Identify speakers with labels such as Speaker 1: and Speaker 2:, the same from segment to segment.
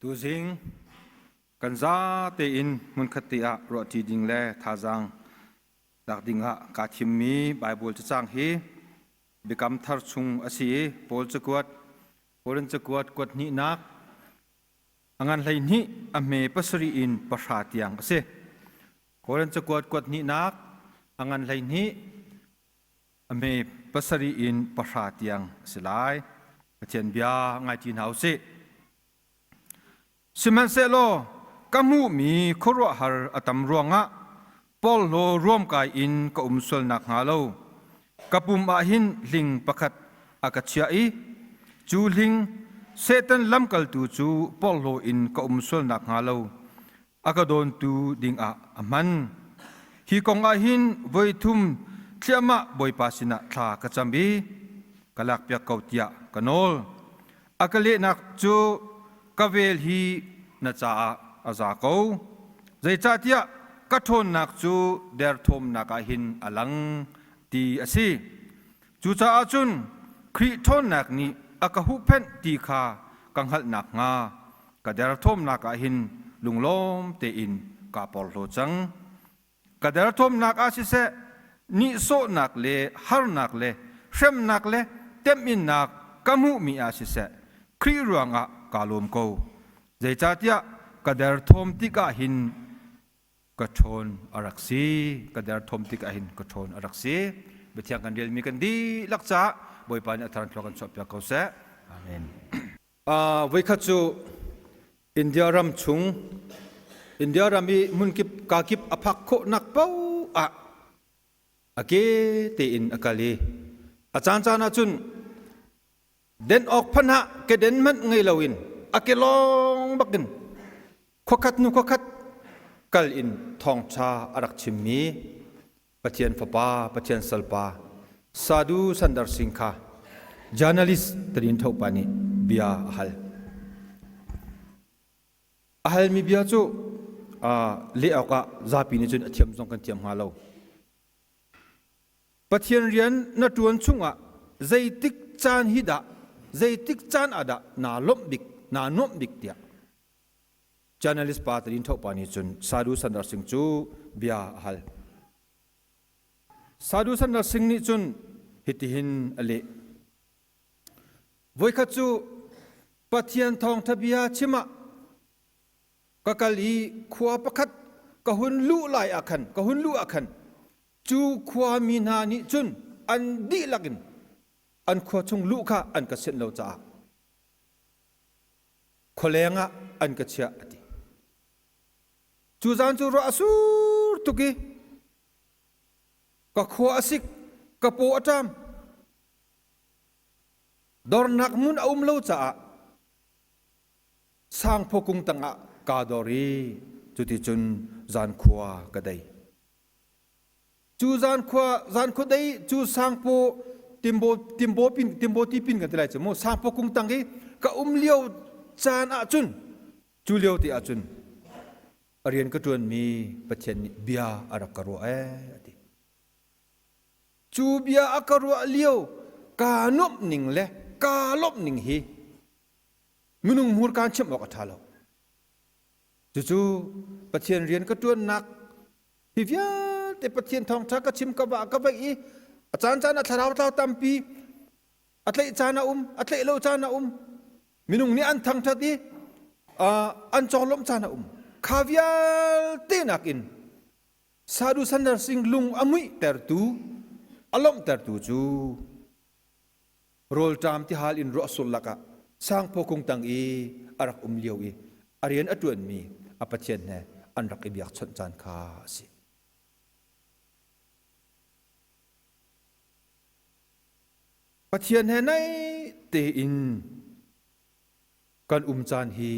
Speaker 1: Tuzing kan zate in hmunkhat te ah ruahṭi ding le thazaang lak ding ah kaa thimmi Baibal cacang hi Biakam Thar chung a si i Paul cakuat Korin cakuat kuat hnihnak a ngan 12 a hme pasarih in pahra tiang a si. Korin cakuat kuat hnihnak a ngan 12 a hme pasarih in pahra tiang a si lai. Pathian bia ngai ti hna u sih. Sihmanhsehlaw ka hmuhmi khuaruahhar a tam ruangah porhlaw ruamkai in ka um sual nakhnga lo ka pum ah hin hling pakhat a ka chiah i cu hling Satan lamkaltu cu porhlaw in ka um sual nakhnga lo a ka dawntu dingah a hman. Hi kong ah hin voi thum thliahmah Bawipa sinah thla ka cam i ka lakpiak ko tiah ka nawl. A ka lehnak cu ka vel hi na caah a za ko. Zeicahtiah ka ṭhawnnak cu derthawmnak ah hin a lang ti a si. Cucaah cun Khrih ṭhawnnak nih a ka huhphenh ti kha ka hngalh nakhnga ka derthawmnak ah hin lunglawm tein kaa porhlaw cang. Ka derthawmnak ah siseh, nihsawhnak le harnak le hremnak le temhinnak ka hmuhmi ah siseh, Khrih ruangah kaa lawm ko. Zeicahtiah ka derthawm tikah hin ka ṭhawn a rak si. Ka derthawm tikah hin ka ṭhawn a rak si. Biathiang kan relmi kan dihlak caah Bawipa nih a thar in kan chuahpiak ko seh. Amen. Voikhat cu India ram chung India ram i hmunkip kakip a phak khawhnak paoh ah a ke tein a kal i a caancaan ahcun den awk phanh ah keden hmanh ngei loin a ke lawng bakin khuakhat hnu khuakhat kal in thawngṭha a rak chimmi Pathian fapa, Pathian salpa Sadhu Sandar Singh kha journalist Tarin Thopa nih bia a hal. A halmi bia cu leh awkah zapi nih cun a thiam zong kan thiam hnga lo. Pathian rian na ṭuan chungah zeitik caan hi dah zeitik caan ah dah naa lawmh bik, naa nuamh bik tiah Journalist pa Tarin Thopa nih cun Sadhu Sandar Singh cu bia a hal. Sadhu Sandar Singh nih cun hitihin a leh. Voikhat cu Pathian thawngtha bia chim ah ka kal i khua pakhat ka hun luh lai ah khan ka hun luh ah khan cu khua mi hna nih cun an dihlak in an khua chung luh kha an ka sianh lo caah khualeng ah an ka chiah a ti. Cu zan cu ruah a sur tuk i ka khua a sik, ka paw a ṭam. Dornak hmun a um lo caah sangphaw kung tangah kaa dor i cuticun zan khua ka dei. Cu zan khua zan khua dei cu sangpaw timbo timbo pin timbo ti pin kan ti lai cu mu sangpaw kung tang i ka um lio caan ahcun cu lio te ahcun a rian ka ṭuan mi Pathian nih bia a rak ka ruah ee a ti. Cu bia a ka ruah lio kaa nuamh ning le kaa lawmh ning hi minung hmurka in chimh awk a ṭha lo. Cucu Pathian rian ka ṭuannak hi vialte Pathian thawngṭha ka chim ka vah ka vaih i a caancaan ah thlarau tlau tampi a tlaih caan a um a tlaih lo caan a um minung nih an thangṭhat i an conglawmh caan a um kha vialte nakin Sadhu Sandar Singh lung a muihtertu a lawmhtertu cu rawlṭam tihal in ruahsur lakah sangphaw kung tang i a rak um lio i a rian a ṭuanmi a Pathian he an rak i biakchawnh caan kha a si. Pathian he naih tein kan um caan hi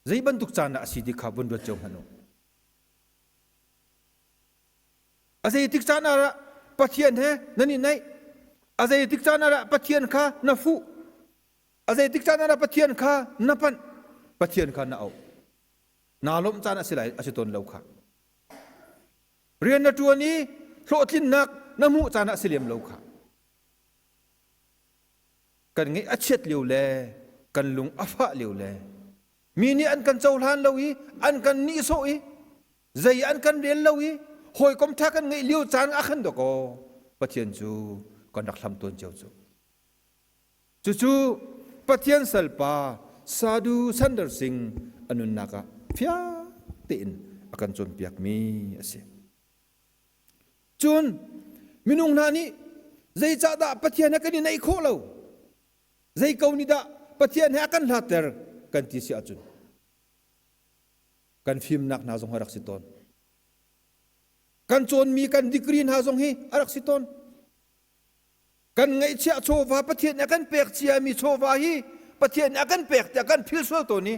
Speaker 1: zei bantuk caan dah a si ti kha vun ruat cio hmanh u. A zeitik caan ah dah Pathian he nan i naih? A zeitik caan ah dah Pathian kha na fuh? A zeitik caan ah dah Pathian kha na panh? Pathian kha na auh. Naa lawmh caan a si lai a si tawn lo kha. Rian na ṭuan i hlawhtlinnak na hmuh caan ah a si lem lo kha. Kan ngeih a chiat lio le Kan lung a fah lio le mi nih an kan cohlan lo i an kan nihsawh i zei an kan rel lo i hawikom ṭha kan ngeih lio caan ah khan dawkaw Pathian cu kan rak hlam tawn cio cu. Cucu Pathian salpa Sadhu Sandar Singh a nunnak ah fiang tein a kan cawnpiakmi a si. Cun minung hna nih zeicahdah Pathian he kan i naih khawh lo? Zei ko nih dah Pathian he a kan hlatter kan ti si ahcun kan fimnak hna zong a rak si tawn. Kan cawnmi kan degree hna zong hi a rak si tawn. Kan ngeihchiah chawva Pathian nih a kan pek ciami chawva hi Pathian nih a kan pek tiah kan phil sual tawn i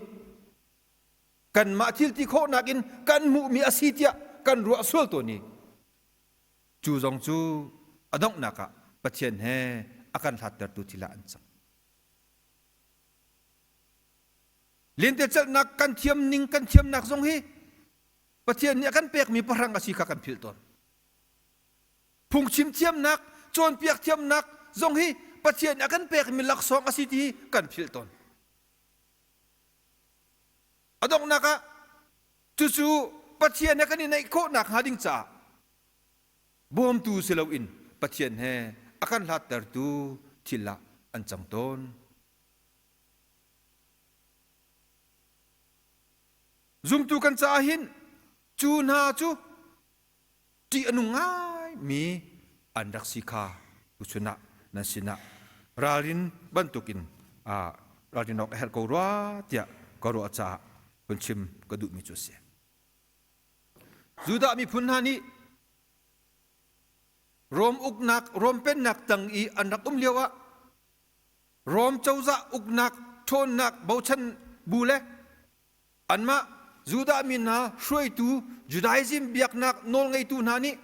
Speaker 1: kanmah thil ti khawhnak in kan hmuhmi a si tiah kan ruah sual tawn i cu zong cu a donghnak ah Pathian he a kan hlattertu thil ah an cang. Lentecelhnak kan thiam ning kan thiamnak zong hi Pathian nih a kan pekmi pahrang a si kha kan philh tawn. Phungchim thiamnak, cawnpiak thiamnak zong hi Pathian nih a kan pekmi laksawng a si ti hi kan philh tawn. A donghnak ah cucu Pathian he kan i naih khawh nakhnga ding caah bawmtu si loin Pathian he a kan hlattertu thil ah an cang tawn. Zumtu kan caah hin cu hna cu ṭih a nung ngaimi an rak si kha tuchun ah nan sinah ralrin bantukin ralrin awk a herh ko rua tiah ka ruah caah hun chim ka duhmi cu a si. Judah miphun hna nih Rom uknak, Rom pennak tang i an rak um lioah Rom cozah uknak ṭhawnnak bochan bu le Anmah Judah mi hna hruaitu Judaism biaknak nawlngeitu hna nih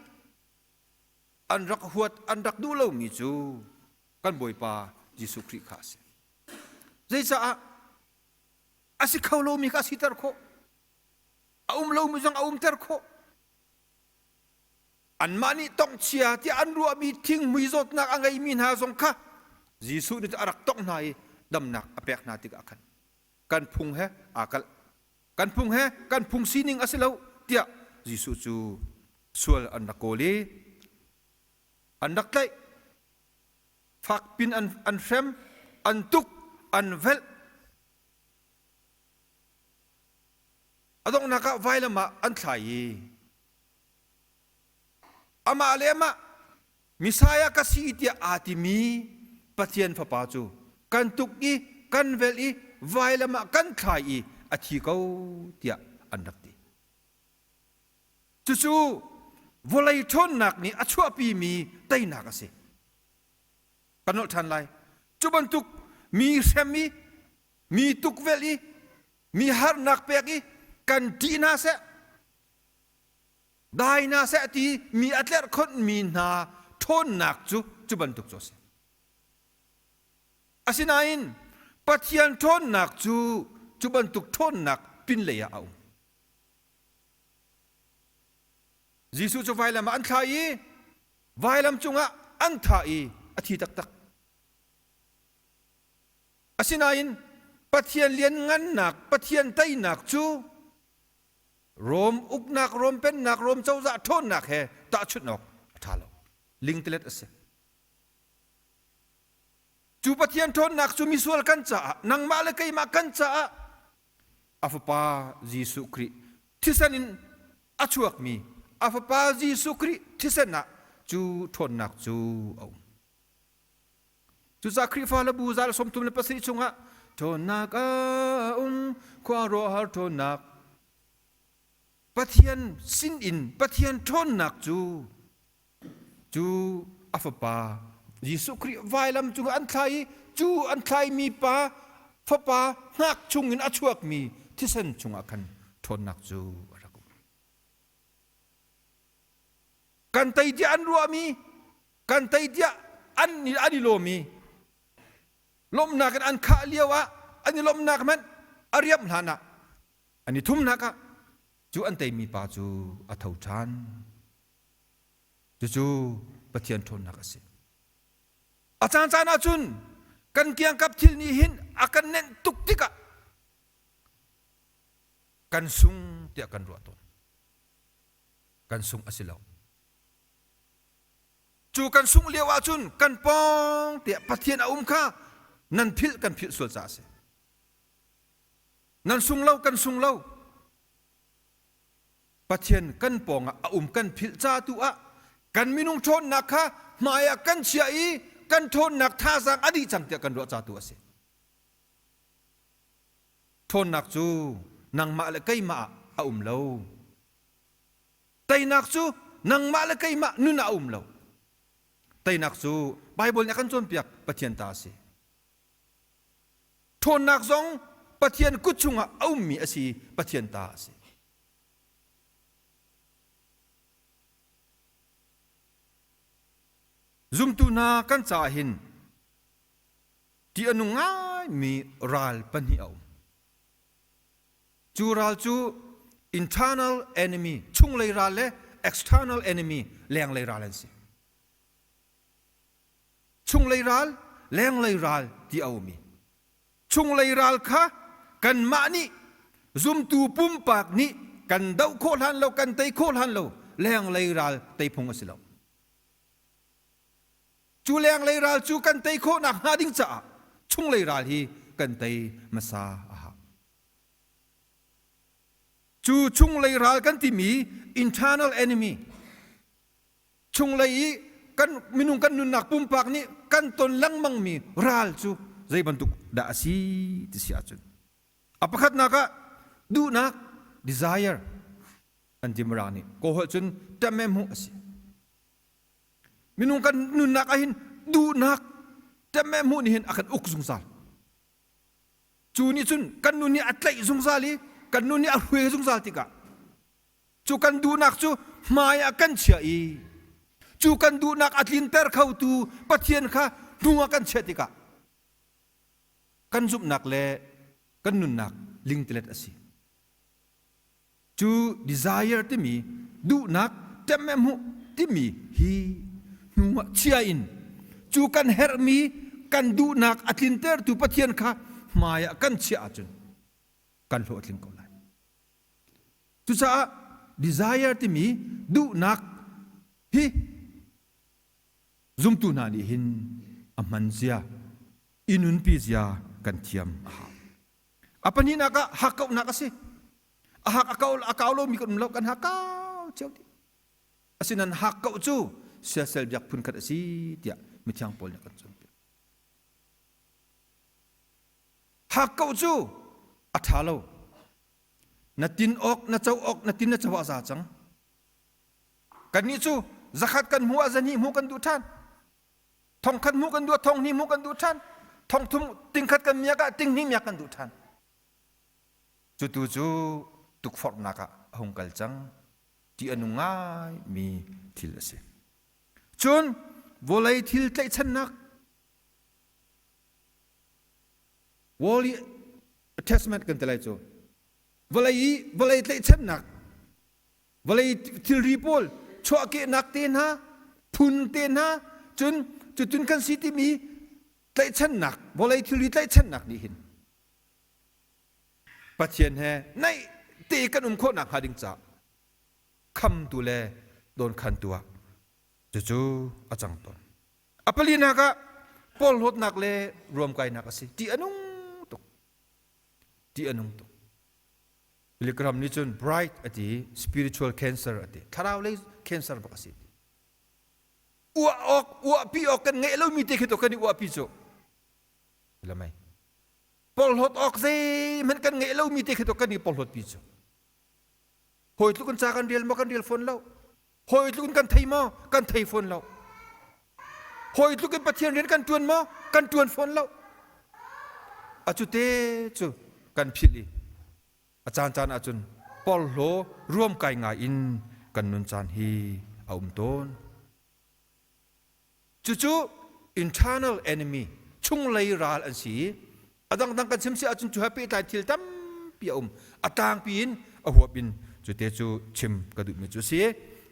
Speaker 1: an rak huat, an rak duh lomi cu kan Bawipa Jesuh Khrih kha a si. Zeicaah a si kho lomi kha a siter khawh. A um lomi zong a umter khawh. Anmah nih tongchia tiah an ruahmi thinghmui zawtnak a ngeimi hna zong kha Jesuh nih a rak tongh hna i damnak a pek hna tikah khan kan phung he aa kalh. Kan phung he kan phung sining a si lo tiah Jesuh cu sual an rak kawl i an rak tlaih. Fakpin an, an hrem, an tuk, an velh. A donghnak ah vailam ah an thlai i amah le amah Messiah ka si tiah aa timi Pathian Fapa cu kan tuk i kan velh i vailam ah kan thlai i a thi ko tiah an rak ti. Cucu vawlei ṭhawnnak nih a chuahpimi teinak a si. Kan nolh ṭhan lai. Cu bantuk mi hrem i mi tukvelh i mi harnak pek i kan ṭih hna seh Dai hna seh ti mi a tlerhkhonhmi hna ṭhawnnak cu cu bantuk cu a si. Asinain Pathian ṭhawnnak cu cu bantuk ṭhawnnak pinlei ah a um. Jesuh cu vailam ah an thlah i vailam cungah an thah i a thi taktak. Asinain Pathian lianngannak, Pathian teinak cu Rom uknak, Rom pennak, Rom cozah ṭhawnnak he tahchunh awk a ṭha lo. Lingtelet a si. Cu Pathian ṭhawnnak cu misual kan caah, nangmah le keimah kan caah a Fapa Jesuh Khrih thisen in a chuakmi a Fapa Jesuh Khrih thisen ah cu ṭhawnnak cu a um. Cucaah Khrihfa hlabu zal 37 chungah ṭhawnnak a um, khuaruahhar ṭhawnnak. Pathian sinin Pathian ṭhawnnak cu cu a fapa Jesuh Khrih vailam cungah an thlai i cu an thlaimi pa fapa hngak chungin a chuakmi thisen chungah khan ṭhawnnak cu a rak um. Kan tei tiah an ruahmi kan tei tiah an an i lawm i lawmhnak in an khah lio ah an i lawmhnak hmanh a riamh hlan ah an i thumnak ah cu an teimi pa cu a tho ṭhan. Cucu Pathian ṭhawnnak a si. A caancaan ahcun Kan kiangkap thil nih hin a kan nenh tuk tikah kan sung tiah kan ruah tawn. Kan sung a si lo. Cu kan sungh lio ahcun kan pawng tiah Pathian a um kha nan philh kan philh sual caah a si. Nan sung lo kan sung lo. Pathian kan pawngah a um kan philh ca tu ah kan minung ṭhawnnak kha hmai ah kan chiah i kan ṭhawnnak thazaang a dih cang tiah kan ruah ca tu a si. Ṭhawnnak cu nangmah le keimah ah a um lo. Teinak cu nangmah le keimah nun ah a um lo. Teinak cu Baibal nih a kan cawnpiak Pathian ta a si. Ṭhawnnak zong Pathian kut chungah a ummi a si, Pathian ta a si. Zumtu hna kan caah hin ṭih a nung ngaimi ral pahnih a um. Cu ral cu internal enemy, chunglei ral le external enemy, lenglei ral an si. Chunglei ral, lenglei ral ti a um i chunglei ral kha kanmah nih zumtu pumpak nih kan doh khawh hlan lo, kan tei khawh hlan lo lenglei ral tei phung a si lo. Cu lenglei ral cu kan tei khawh nak hnga ding caah chunglei ral hi kan tei hmasa a hau. Cu chunglei ral kan timi internal enemy chunglei i kan minung kan nunnak pumpak nih kan ton lengmangmi ral cu zei bantuk dah a si ti si ahcun a pakhatnak ah duhnak desire an ti mirang nih kawholh cun ṭemeh a si. Minung kan nunnak ah hin duhnak ṭemeh hmuh nih hin a kan uk zungzal. Cu nih cun kan nun nih a tlaih zungzal i kan nun nih a hruai zungzal tikah cu kan duhnak cu hmai ah kan chiah i cu kan duhnak a tlinter khotu Pathian kha hnu ah kan chiah tikah kan zumhnak le kan nunnak lingtelet a si. Cu desire timi duhnak ṭemhmuh timi hi hnu ah chia in cu kan herhmi kan duhnak a tlintertu Pathian kha hmai ah kan chiah ahcun kan hlawhtling ko lai. Cucaah desire timi duhnak hi zumtu hna nih hin a hman zia, i nunpi zia kan thiam a hau. A pahnihnak ah hakkauhnak a si. A hak a kau a kau lomi kan um lo kan hakkau cio dih. Asinain hakkauh cu siasel biak phun khat a si tiah mithiang Paul nih a kan cawnpiak. Hakkauh cu a ṭha lo. Na tin awk, na co awk, na tin na co ah za cang. Kannih cu zakhat kan hmuh ah zahnih hmuh kan duh ṭhan. Thongkhat hmuh kan duh ah thonghnih hmuh kan duh ṭhan. Thongthum tingkhat kan miak ah tinghnih miak kan duh ṭhan. Cutu cu tukforhnak ah a hung kal cang. Ṭih a nung ngaimi thil a si. Cun vawlei thil tlaihchannak worldly attachment kan ti lai cu vawlei i vawlei tlaihchannak vawlei thilri pawl chuahkehnak te hna phun te hna cun cutun kan si timi tlaihchannak vawlei thilri tlaihchannak nih hin Pathian he naih te kan um khawh nakhnga ding caah khamtu le dawnkhantu ah cucu a cang tawn. A palinak ah porhlawtnak le ruamkainak a si. Ṭih a nung tuk. Ṭih a nung tuk. Billy Graham nih cun bright a ti, spiritual cancer a ti. Thlarau lei cancer bak a si. Uah awk, uahpi awk kan ngeih lomi te khi to kan i uahpi cu. Lamai. Porhlawt awk zeihmanh kan ngeih lomi te khi to kan i porhlawtpi cu. Hawi tluk in ca kan rel maw kan rel fawn lo. Hawi tluk in kan thei maw kan thei fawn lo. Hawi tluk in Pathian rian kan ṭuan maw kan ṭuan fawn lo. A cu te cu kan philh i a caancaan ahcun porhlaw ruamkai ngai in kan nun caan hi a um tawn. Cucu internal enemy chunglei ral an si i a dangdang kan chim si ahcun cu he pehtlai thil tampi a um. A tlangpi in a huap in cute cu chim ka duhmi cu a si.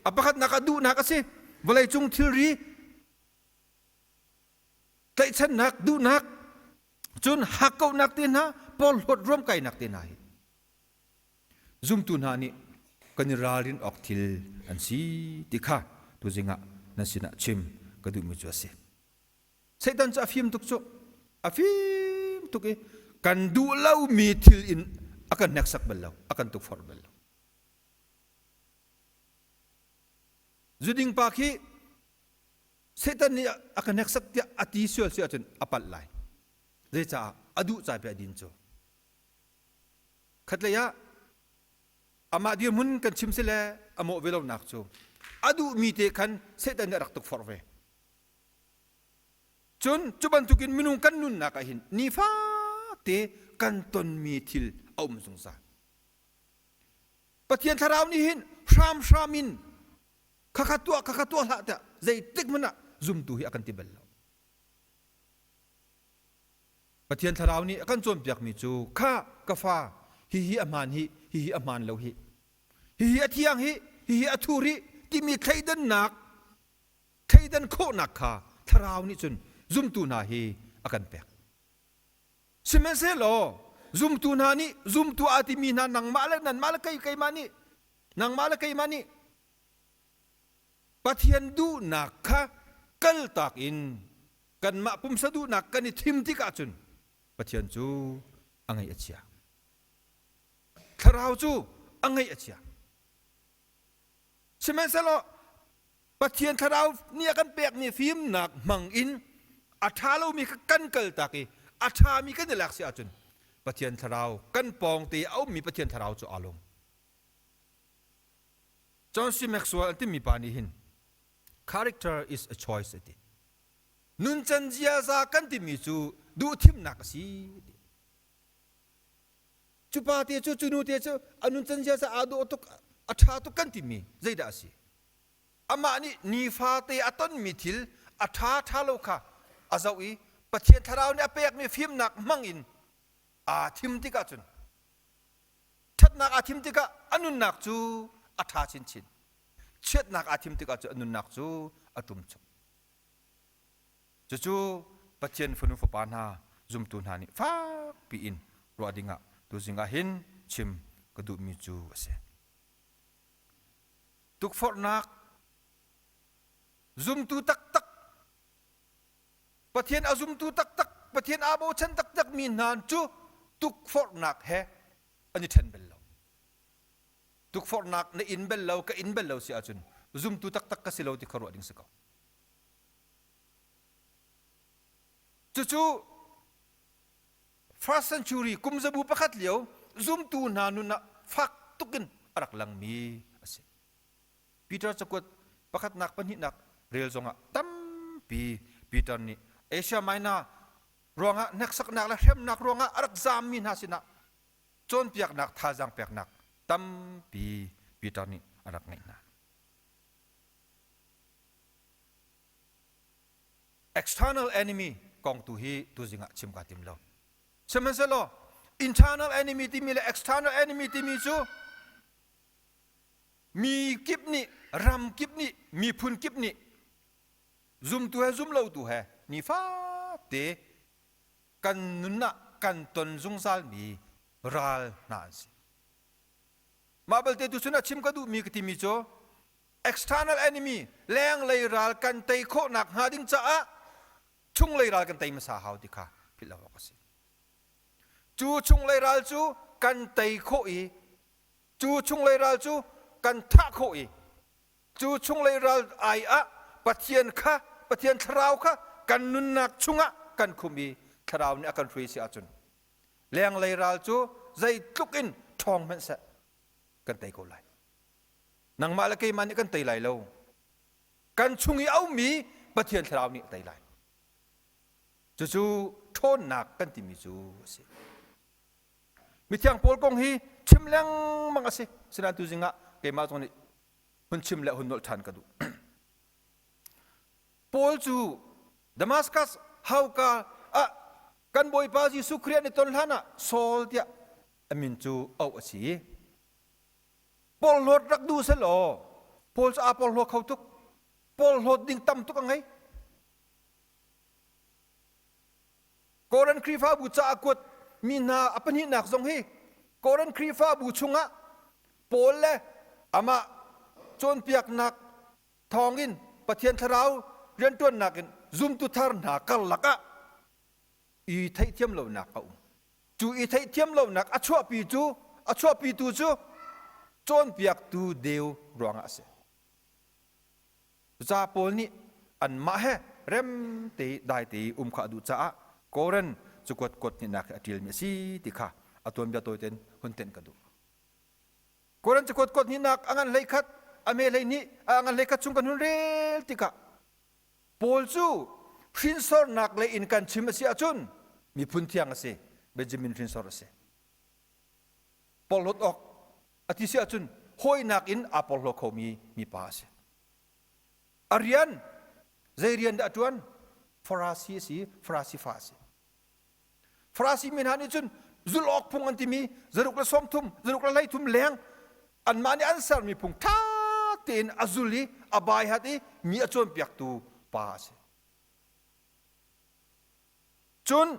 Speaker 1: A pakhatnak ah duhnak a si. Vawleicung thilri tlaihchannak duhnak. Cun hakkauhnak te hna, porhlawt ruamkainak te hna hi zumtu hna nih kan i ralrin awk thil an si ti kha tuzing ah nan sinah chim ka duhmi cu a si. Satan cu a fim tuk cu. A fim tuk i kan duh lomi thil in a kan hneksak bal lo, a kan tukforh bal lo. Zuding pa khi Satan nih a ka hneksak tiah a ti sual si ahcun a palh lai. Zeicah a duh ca pe a din cu. Khatlei ah amah dirhmun kan chim si le a mawh ve lonak cu a duhmi te khan Satan nih a rak tukforh ve. Cun cu bantukin minung kan nunnak ah hin nifate kan tonmi thil a um zungzal. Pathian thlarau nih hin hramhram in khakha tuah khakha tuah hlah tiah zeitik hmanh ah zumtu hi a kan ti bal lo. Pathian thlarau nih a kan cawnpiakmi cu kha ka fa hihi a hmaan hi hihi a hmaan lo hi hihi a thiang hi hihi a thur hi timi thleidannak thleidan khawhnak kha thlarau nih cun zumtu hna hi a kan pek. Sihmanhsehlaw zumtu hna nih zumtu aa timi hna nangmah le nanmah le kei keimah nih nangmah le keimah nih Pathian duhnak kha kaltak in kanmah pumsa duhnak kan i thim tikah cun Pathian cu a ngaih a chia. Thlarau cu a ngaih a chia. Sihmanhsehlaw Pathian thlarau nih a kan pekmi fimnak hmang in a ṭha lomi kha kan kaltak i a ṭhami kan i lak si ahcun Pathian thlarau kan pawngte a ummi Pathian thlarau cu aa lawm. John C. Maxwell an timi pa nih hin character is a choice a ti. Nuncan ziaza kan timi cu duhthimnak a si. Cu pa te cu cu nu te cu a nuncan ziaza aa dawh tuk a ṭha tuk kan timi zeidah a si? Amah nih nifate a tonmi thil a ṭha ṭha lo kha a zoh i Pathian thlarau nih a pekmi fimnak hmang in aa thim tikah cun ṭhatnak aa thim tikah a nunnak cu a ṭha chinchin. Chiatnak aa thim tikah cu a nunnak cu a ṭumchuk. Cucu Pathian fanu fapa hna zumtu hna nih fakpi in ruah dingah tuzing ah hin chim ka duhmi cu a si. Tukforhnak zumtu taktak Pathian a zumtu taktak Pathian aa bochan taktak mi hna cu tukforhnak he an i ṭhen bal lo. Tukforhnak na in bal lo ka in bal lo si ahcun zumtu taktak ka si lo ti kha ruah ding si ko. Cucu first century kum zabu pakhat lio zumtu hna nun ah fak tuk in a rak langmi a si. Peter cakuat pakhatnak pahnihnak rel zongah tampi Peter nih Asia Minor ruangah hneksaknak le hremnak ruangah a rak zaammi hna sinah cawnpiaknak thazaang peknak tampi Peter nih a rak ngeih hna. External enemy kong tu hi tuzing ah chim kaa tim lo. Sihmanhsehlaw internal enemy timi le external enemy timi cu mi kip nih ram kip nih miphun kip nih zumtu he zumlotu he nifate kan nun ah kan ton zungzalmi ral hna an si. Mah belte tu cun a chim ka duhmi ka timi cu external enemy lenglei ral kan tei khawhnak hnga ding caah chunglei ral kan tei hmasa hau ti kha philh lo awk a si. Cu chunglei ral cu kan tei khawh i cu chunglei ral cu kan thah khawh i cu chunglei ral ai ah Pathian kha Pathian thlarau kha kan nunnak chungah kan khum i thlarau nih a kan hruai si ahcun lenglei ral cu zeitluk in ṭhawng hmanh seh kan tei ko lai. Nangmah le keimah nih kan tei lai lo. Kan chung i a ummi Pathian thlarau nih a tei lai. Cucu ṭhawnnak kan timi cu a si. Mithiang Paul kong hi chim lengmang a si. Sinain tuzing ah keimah zong nih hun chim le hun nolh ṭhan ka duh. Paul cu Damascus hauka ah kan Bawipa Jesuh Khrih an i ton hlan ah Saul tiah a min cu auh a si. Porhlawt rak duh selaw Paul cu aa porhlaw kho tuk. Porhlawt ding tam tuk a ngei. Korin Khrihfabu ca a kuat mi hna a pahnihnak zong hi Korin Khrihfabu chungah Paul le amah cawnpiaknak thawngin Pathian Thlarau rianṭuannak in zumtu thar hna karlak ah i theihthiam lonak a um. Cu i theihthiam lonak a chuahpi cu a chuahpitu cu cawnpiaktu deu ruangah a si. Cucaah Paul nih anmah he rem te dai te um kha a duh caah Korin cakuat kuat hnihnak hi a ṭialmi a si ti kha a tuanbia tawi tein hun tenh ka duh. Korin cakuat kuat hnihnak a ngan 11 a hme 12 a ngan 11 chung kan hun rel tikah Paul cu hrinsornak lei in kan chim a si ahcun miphun thiang a si, Benjamin hrinsor a si. Porhlawt awk a ti si ahcun hawinak in aa porhlaw khomi mipa a si. A rian zei rian dah a ṭuan? Farasi a si, Farasi fa a si. Farasi mi hna nih cun zulh awk phung an timi zaruk le 30, zaruk le 33 leng anmah nih an sermi phung ṭha tein a zul i a baihat i mi a cawnpiaktu pa a si. Cun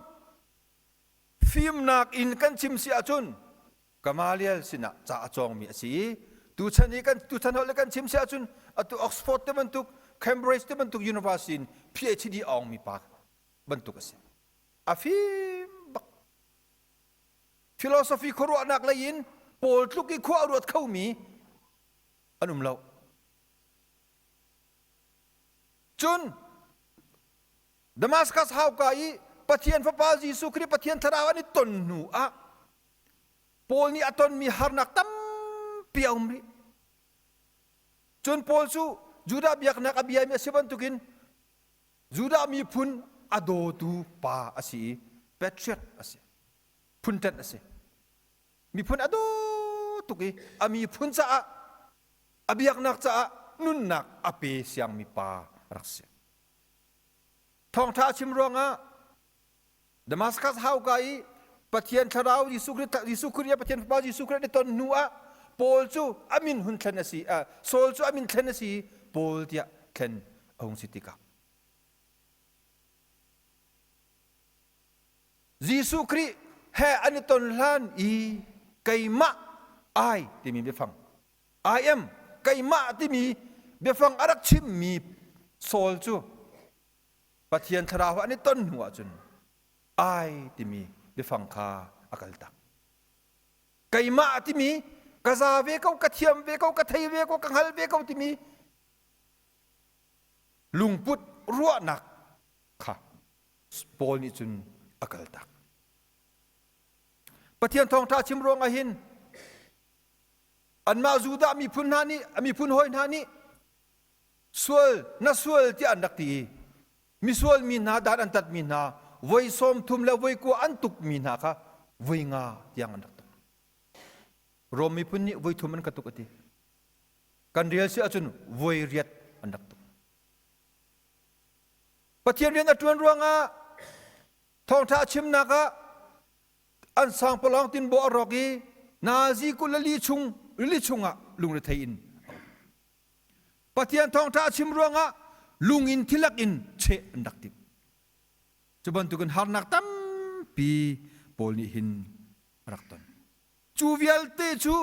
Speaker 1: fimnak in kan chim si ahcun Gamaliel sinah ca a cawngmi a si i tuchan i kan tuchan holh le kan chim si ahcun atu Oxford te bantuk Cambridge te bantuk university in PhD a awngmi pa bantuk a si. A fim bak. Philosophy khuaruahnak lei in Paul tluk i khua a ruat khomi an um lo. Cun Damascus hauka i Pathian Fapa Jesuh Khrih Pathian Thlarau an i ton hnu ah Paul nih a tonmi harnak tampi a um rih. Cun Paul cu Judah biaknak a biami a si bantukin Judah miphun a dawtu pa a si i patriot a si. Phunṭanh a si. Miphun a daw tuk i a miphun caah a biaknak caah nunnak a pe siangmi pa a rak si. Thawngṭha a chim ruangah Damascus hauka i Pathian Thlarau Jesuh Khrih Jesuh Khrih Pathian Fapa Jesuh Khrih an i ton hnu ah Paul cu a min hun thlen a si Saul cu a min thlen a si Paul tiah thlen a hung si tikah Jesuh Khrih he an i ton hlan i keimah ai timi biafang I am keimah timi biafang a rak chimmi Saul cu Pathian thlarau an i ton hnu ahcun ai timi biafang kha a kaltak. Keimah timi ka za ve ko, ka thiam ve ko, ka thei ve ko, ka hngal ve ko timi lungput ruahnak kha Paul nih cun a kaltak. Pathian thawngṭha chim ruangah hin anmah Judah miphun hna nih a miphun hawi hna nih sual na sual tiah an rak ti i misual mi hna dan an tatmi hna voi 30 le voi 9 an tukmi hna kha voi nga tiang an rak tuk. Rom miphun nih voi thum an ka tuk a ti. Kan rel si ahcun voi riat an rak tuk. Pathian rian a ṭuan ruangah thawngṭha a chimnak ah an sangpalawng tinbaw a rawk i nazi 24 chung rili chungah lungrethei in Pathian thawngṭha a chim ruangah lung in thilak in cheh an rak timh. Cu bantukin harnak tampi Paul nih hin a rak ton. Cu vialte cu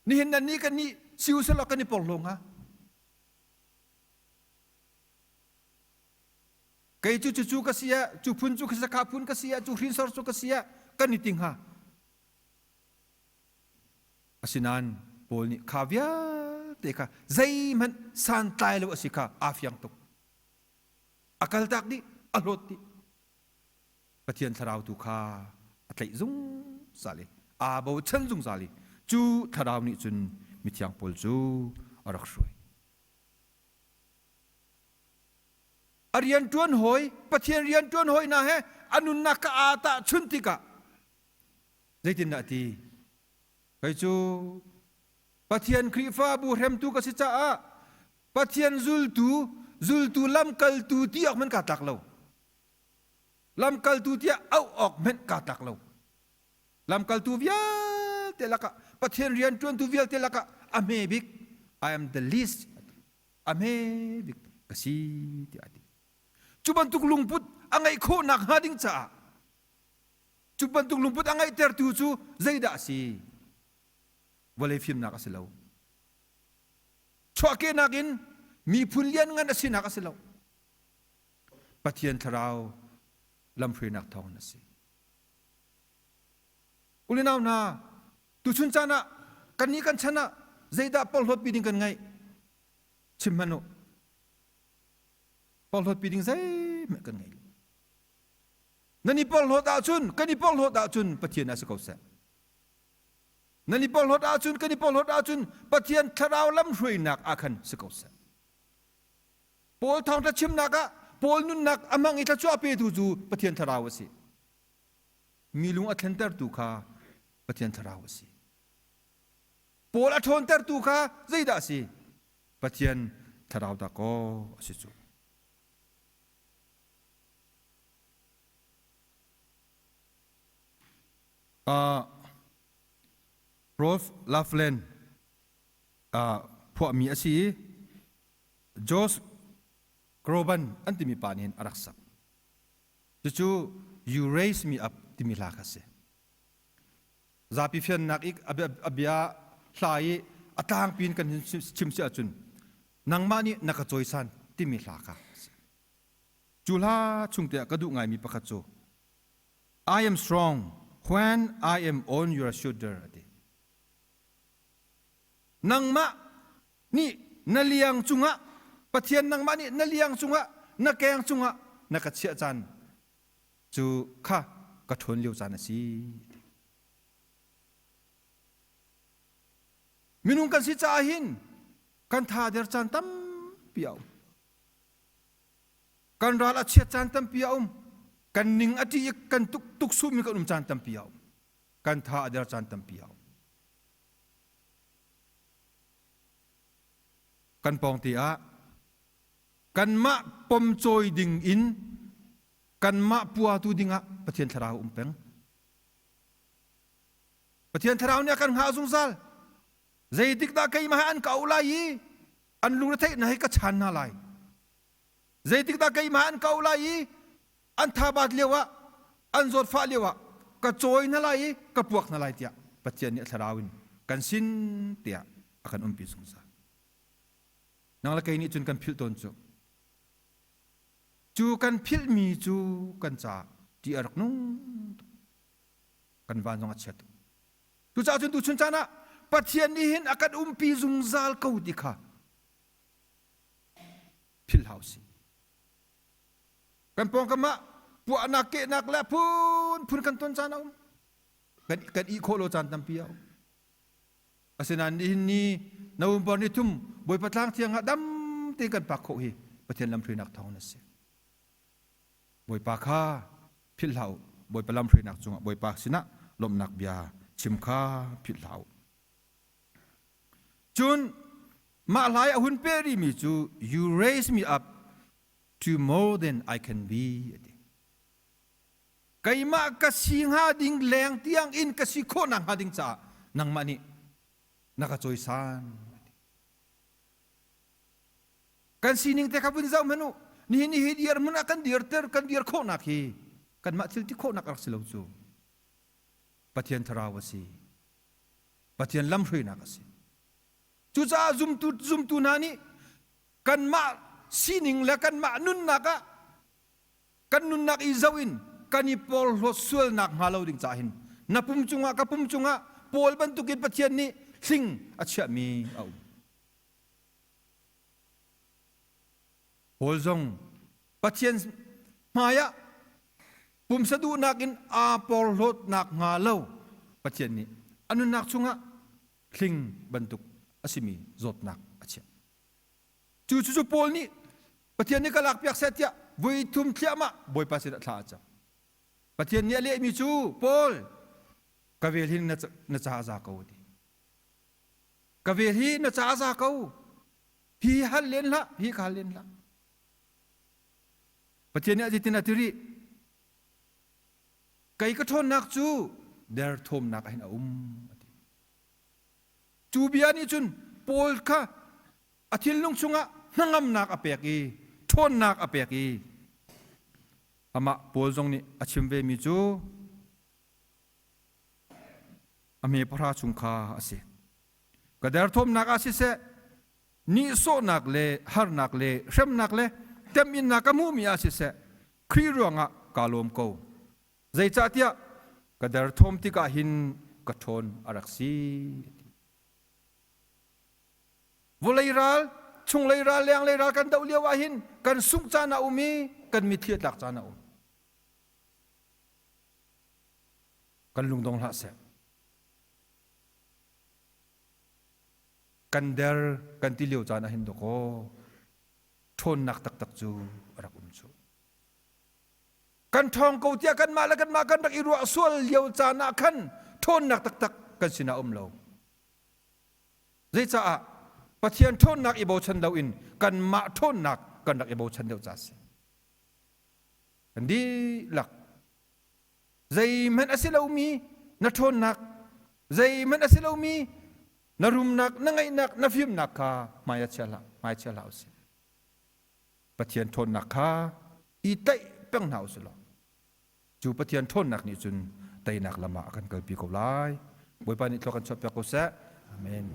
Speaker 1: nihin nan nih kan nih si usalaw kan i porhlaw hnga. Kei cu cucu ka si ah, cu phun cu kha phun ka si ah, cu hrinsor cu ka si ah, kan i ti hnga. Asinain Paul nih kha vialte kha zeihmanh santlai lo a si kha aa fiang tuk. A kaltak dih, a hlawt dih. Pathian thlarau tu kha a tlaih zungzal i aa bochan zungzal i cu thlarau nih cun mithiang Paul cu a rak hruai. A rianṭuan hawi, Pathian rianṭuan hawi hna he a nunnak kha aa tahchunh tikah Zeitindah a ti? Kei cu Pathian Khrihfabu hremtu ka si caah Pathian zultu, zultu lamkaltu ti awk hmanh kaa tlak lo. Lamkaltu tiah auh awk hmanh kaa tlak lo. Lamkaltu vialte lakah Pathian rianṭuantu vialte lakah a hme bik I am the least a hme bik ka si tiah a ti. Cu bantuk lungput a ngeih khawhnak hnga ding caah cu bantuk lungput a ngeihtertu cu zeidah a si? Vawlei fimnak a si lo. Chuahkehnak in miphun lianngan a sinak a si lo. Pathian thlarau lamhruainak thawngin a si. Ulinau hna, tuchun caan ah kannih kan chan ah zeidah porhlawtpi ding kan ngeih? Chim hmanh u. Porhlawtpi ding zeihmanh kan ngei lo. Nan i porhlawt ahcun, kan i porhlawt ahcun Pathian ah si ko seh. Nan i porhlawt ahcun, kan i porhlawt ahcun Pathian thlarau lamhruainak ah khan si ko seh. Paul thawngṭha chimnak ah Paul nunnak a hmang i thluachuah petu cu Pathian thlarau a si. Mi lung a thlentertu kha Pathian thlarau a si. Paul a ṭhawntertu kha zeidah a si? Pathian thlarau dah kaw a si cu. Uh, Rolf Laughlin uh, phuahmi a si i Josh Groban an timi pa nih hin a rak sak. Cucu You Raise Me Up timi hla kha a si. Zapi fiannak i a bia hla i a tlangpi in kan chim si ahcun nangmah nih na ka cawisan timi hla kha a si. Cu hla chung te ah ka duh ngaimi pakhat cu I am strong when I am on your shoulder a ti. Nangmah nih na liang cungah Pathian nangmah nih na liang cungah na keng cungah na ka chiah caan cu kha ka ṭhawn lio caan a si. Minung kan si caah hin kan tha der caan tampi a um. Kan ral a chiat caan tampi a um. Kan ning a ṭih i kan tuk tuksum i kan um caan tampi a um. Kan tha a der caan tampi a um. Kan pawngte ah kanmah pomcawi ding in kanmah puatu dingah Pathian Thlarau um peng. Pathian Thlarau nih a kan hngah zungzal. Zeitik dah keimah he an ka auh lai i an lungretheihnak hi ka chan hna lai. Zeitik dah keimah an ka auh lai i an thabat lio ah an zawtfah lio ah ka cawi hna lai i ka puak hna lai tiah Pathian nih a thlarau in kan sin tiah a kan umpi zungzal. Nang le kei nih cun kan philh tawn cu. Cu kan philhmi cu kan caah ṭih a rak nung tuk. Kan van zong a chia tuk. Cucaah cun tuchun caan ah Pathian nih hin a kan umpi zungzal ko ti kha philh hau si. Kan pawngkam ah puahnak kehnak le phunphun kan ton caan a um. Kan, kan ih khawh lo caan tampi a um. Asinain nihin ni November ni thum Bawipa tlang thiang ah dam tein kan pak khawh hi Pathian lamhruainak thawng a si. Bawipa kha philh hlah u. Bawipa lamhruainak cungah Bawipa sinah lawmhnak bia chim kha philh hlah u. Cun mah hlai a hun peh rihmi cu You raise me up to more than I can be a ti. Keimah ka si hnga ding leng tiang in ka si khawh nak hnga ding caah nangmah nih na ka cawisan. Kan sining te kha vun zoh hmanh u. Nihin ni hi dirhmun ah kan dirter kan dir khawhnak hi kanmah thil ti khawhnak a rak si lo cu. Pathian thlarau a si. Pathian lamhruainak a si. Cucaah zumtu zumtu hna nih kanmah sining le kanmah nunnak ah kan nunnak i zoh in kan i porhlawt sualnak hnga lo ding caah hin na pum cungah ka pum cungah Paul bantukin Pathian nih hling a chiahmi a um. Paul zong Pathian hmaiah pumsa duhnak in aa porhlawtnak hnga lo Pathian nih a nunnak chungah hling bantuk a simi zawtnak a chiah. Cu cu Paul nih Pathian nih ka lakpiak seh tiah voi thum thliahmah Bawipa sinah thla a cam. Pathian nih a lehmi cu Paul ka vel hin na ca a za ko a ti. Ka vel hi na ca a za ko. Hi hal len hlah, hi ka hal len hlah. Pathian nih a zeitin a ti rih? Kei ka ṭhawnnak cu derthawmnak ah hin a um a ti. Cu bia nih cun Paul kha a thinlung chungah hnangamnak a pek i ṭhawnnak a pek i. Amah Paul zong nih a chim vemi cu a hme pahra chung kha a si. Ka derthawmnak ah siseh, nihsawhnak le harnak le hremnak le temhinnak ka hmuhmi ah siseh, Khrih ruangah kaa lawm ko. Zeicahtiah ka derthawm tikah hin ka ṭhawn a rak si. Vawlei ral, chunglei ral, lenglei ral kan doh lio ah hin kan sungh caan a um i kan mitthli a tlak caan a um. Kan lungdong hlah seh. Kan der kan ti lio caan ah hin dawkaw ṭhawnnak taktak cu a rak um cu. Kan ṭhawng ko tiah kanmah le kanmah kan rak i ruah sual lio caan ah khan ṭhawnnak taktak kan sinah um lo. Zeicaah Pathian ṭhawnnak i bochan loin kanmah ṭhawnnak kan rak i bochan deuh ca a si. Kan dihlak zeihmanh a si lomi na ṭhawnnak, zeihmanh a si lomi na rumnak, na ngeihnak, na fimnak kha hmai ah chia hlah, hmai chia hlah usih. Pathian ṭhawnnak kha i tlaih peng hna usih law cu Pathian ṭhawnnak nih cun teinak lam ah a kan kalpi ko lai. Bawipa nih thlua kan chuahpiak ko seh. Amen.